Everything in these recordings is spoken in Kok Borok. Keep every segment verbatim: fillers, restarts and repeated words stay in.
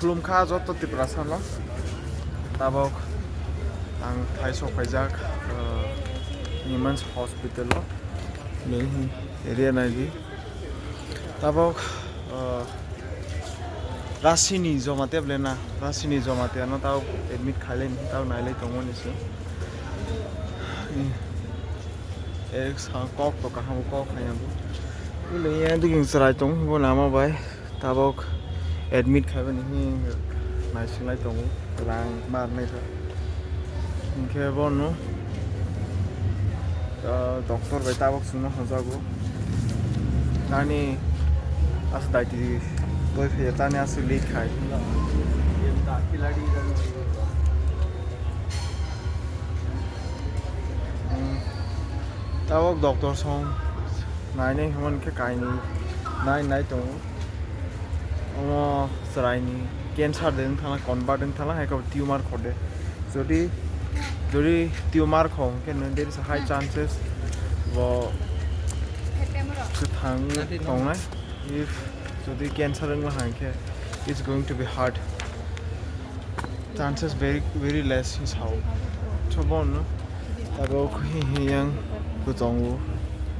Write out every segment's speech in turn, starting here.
Khulumkha joto Tiprasa no. Tabok ang thai sok paijak, uh, Women's Hospital o. Nini area naidi. Tabok, uh, Rasini Jamatia ble na, Rasini Jamatia no tabok admit khailai ni, tabok nailai tongmani se. Ek sa kok to kaham kok khaina bo. Ile ya digin chwrai tong bo nama bai. Tabok admit khaibani hi naisinglai tongo, rang marnai kha. Hinkhe bono, ah, doctor bai tabok chwngno hwnjago. Tani aswk daiti toi phaiya, tani aswk leak khai. Hmm. Tabok doctor song nainai hwnba khe kainwi nai nai tongo. Omo chwraini cancer de wng thangla, convert wng thangla, hai khe tumor kho de. Jodi, jodi tumor kho hwnkhe nw there is a high chances bo kwthang tongnai. If jodi cancer wngla hwnkhe, it's going to be hard. Chances very, very less is how. So bono tabok hi hi yang kutongo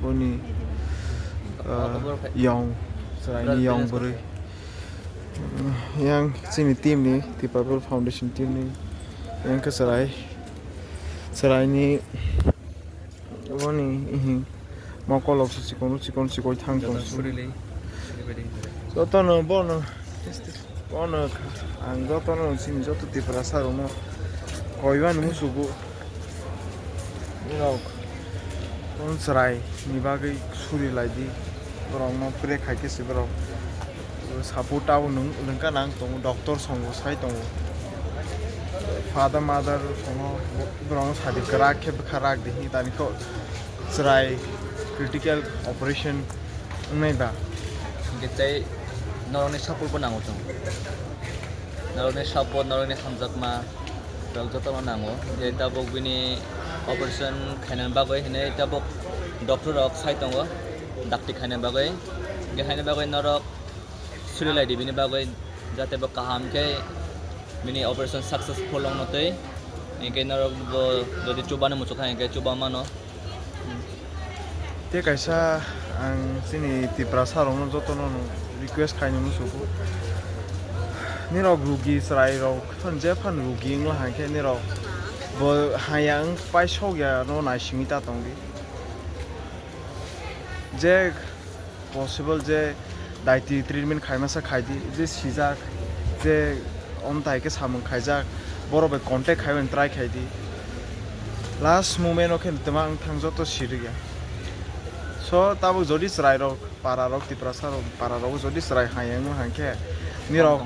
boni, uh, yong, chwraini yong bwrwi. Yang chini team ni, Tipra People Foundation team ni, yang khe chwrai, chwraini boni, ihi, mokolok se chikon chikon chikon thang tong. Jotono bono, bono ang jotono chini joto Tiprasa rokno koimani musugo. Norok, norok chwrai ni bagwi suri lai di. Borok no pre khai khe se borok. Support abo nwng, nwngkha nang tongo, doctor songo sai tongo. Father mother songo, borok no sadi kwrak khe bwkha rak di hinwi tani kho chwrai critical operation wngnai ba. Hinkhe tei norokni support bo nango chwng. Norokni support, norokni hamjakma. Rok jotono nango. Hinkhe tabuk bini operation khaina bagwi hinwi tabuk doctor rok sai tongo, dakti khaina bagwi. Hinkhe haina bagwi norok suri lai di bini bagwi, jate bo kaham khe bini operation successful wngno twi. Hinkhe norok bo jodi chubani muchukha hinkhe chuba mano. Tei kaisa ang chini Tiprasa rokno jotono no request khaino musugo. Nirok rugi chwrai rok phano je phano rugi wngla hwnkhe nirok bo haya wng pai sok ya no naisingwi ta tong di. Je possible je daiti treatment khaimasa khai di, je sijak, je omtai khe samung khaijak, borok bai contact khaimani try khai di. Last moment o khe twma wng thang joto sirigya. So tabuk jodi chwrai rok, para rok, Tiprasa rok, para rok jodi chwrai hai wngma hai khe nirok,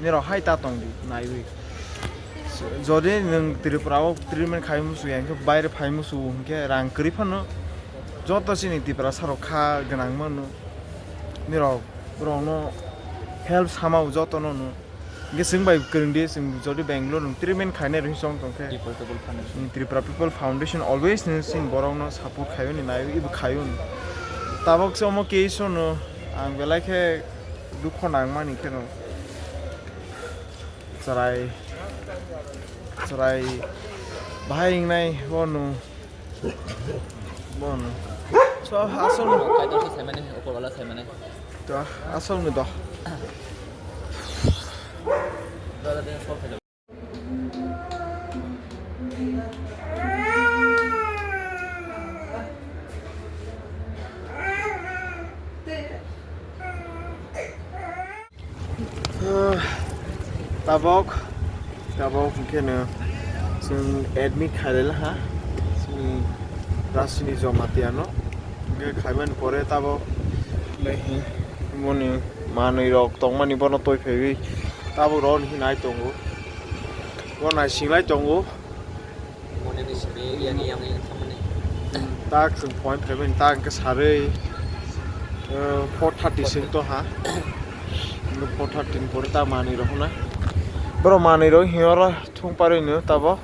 nirok hai ta tong di naiwi. Jodi nwng Tripura o treatment khai musu ya, hwnkhe baire phai musu hwnkhe rang kwrwi phano joto chini Tiprasa rok kha gwnang mano. Nirok borokno help sama o jotono no. Hwnkhe chwng bai kwrwng di, chwng jodi Bangalore nwng treatment khainai rwi chong tong khe. People, People Foundation. Tripura People Foundation always nwng chini borokno support khaio ni naio, ibo khaio ni. Tabok se omo case o no ang belai khe dukho nang mani kheno. Chwrai, chwrai bahai wngnai bono, bono. So, aswk no. Kaitor se saimani, opor wala saimani. To, aswk no do. Tabok, tabok hwnkhe no chwng admit khailai laha chini Rasini Jamatia no. Hwnkhe khaimani pore tabok boni manwi rok tongmani bono toi phaiwi tabok rok hinai tongo. Bo naisinglai tongo. Moneni simi yang yang yang thamani. Tak chwng point phaimani tak hwnkhe sarwi, eh, four thirty sing to ha. Four thirty ni pore ta manwi rok hwnna. Borok manwi rok hiyo oro thung parwi no tabok.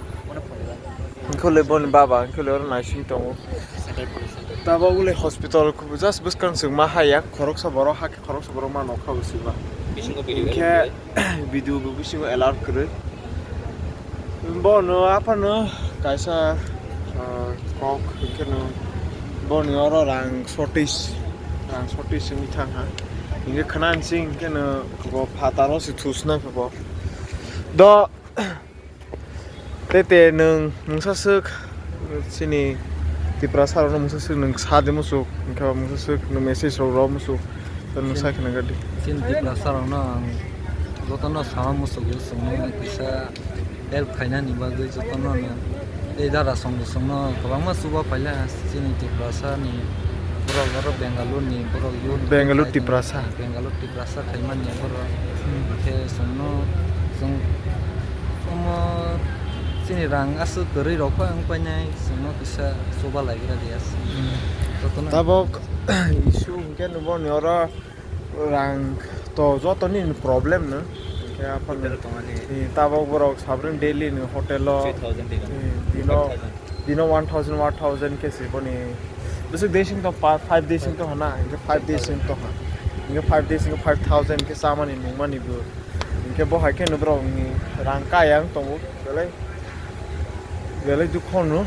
Hwnkhe le boni baba hwnkhe le oro naising tongo. Tabok le hospital just bwskang chwng ma haya khoroksa borok hakhe khoroksa borok ma nokha bo sima. Hinkhe video bo bisingo alert kwrwi. Bono aphano kaisa, ah, kok hinkhe no boni oro rang shortage, rang shortage wngwi thangha. Hinkhe khna sing hinkhe no bo phataro se thusna khe bo. Do Tete nwng mungsa swk chini Tiprasa rokno mungsa swk nwng sa de musuk, hinkhe mungsa swk nwng message rok rw musuk, to nwng sa khna gadi. Chini Tiprasa rokno ang jotono sama musuk yo chwngno kisa help khainani bagwi jotono no tei dada song bwsongno kwbangma chuba paila chini Tiprasa ni borok oro Bengaluru ni borok yo Bengaluru Tiprasa. Bengaluru Tiprasa khaimani borok. Hmm. Khe chwngno chwng omo chini rang aswk kwrwi rok phano wng painai chwngno kisa chuba laigra diya. Hmm. Jotono tabok issue hinkhe no boni oro rang to jotoni problem no. Hinkhe aphano hotel tongmani. Eh, tabok borok sabrin daily no hotel o. Three thousand diga. Eh, dino, five thousand. Dino one thousand, one thousand khe se boni. Bwswk days wng tong pa, five days wng tong hana, hinkhe five days wng tong ha. Hinkhe five days wng five thousand khe chamani nungmani bo. Hinkhe bo hai kheno borok ni rang kaya wng tongo, belai, belai dukho no,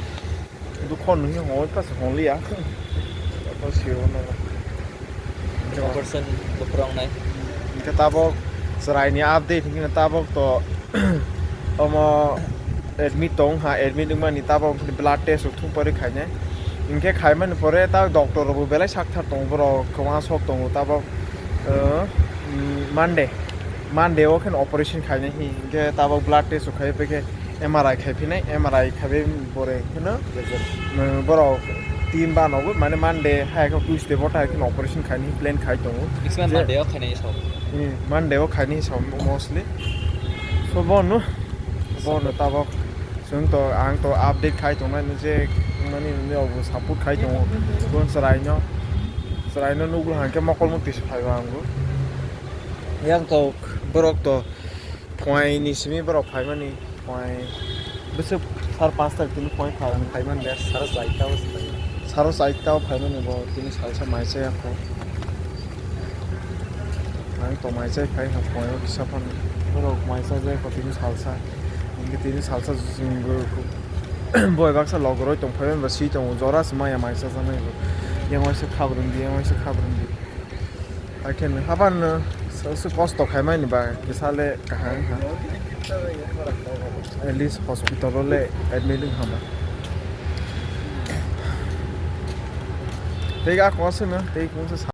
dukho no hinkhe hongwi kha se hongliya. Joto siro no. Operation bo phwrwngnai. Hinkhe tabok chwraini update hinkhe tabok to omo admit tong ha, admit wngmani tabok blood test rok thung pore khainai. Hinkhe khaimani pore ta doctor rokbo belai sakthar tongo, borok kwma sok tongo tabok, uh, Monday, Monday o kheno operation khainai hi hinkhe tabok blood test rok khaiwi phaikhe M R I khai phinai, M R I khaiwi pore kheno, uh, borok tin ba nogo, mane Monday hai khe Tuesday bo tai kheno operation khaini plan khai tongo. Next month Monday o khainai sao. Hmm, Monday o khaini sao mostly. So bono, bono tabok. Chwng to, ang to update khai tongnai, nung je mani nini obo support khai tongo. Bon chwraino, chwraino nuklo hangke mokol mukti se phaiba ang bo. Yang to borok to phuaini simi borok phaimani, phuai bwswk sar panch tarikh tini phuai phai. Ang phaiman de sar chaita o se phai. Saro chaita o phaimani bo tini salsa mai chaya kho. Ang to mai chai phai kha phuaio kisa phano. Borok mai chajai kho tini salsa. Hinkhe tini salsa boi baksa logoroi tong phai ba si tongo, jora se maya mai chajaknai bo. Yang waisa khabrwng di, yang waisa khabrwng di. Hakhe nwng haban no se kosto khaimani ba kisa le kaham wngkha. At least hospital o le admit wngkha ba. Tei a kosano tei kungsa.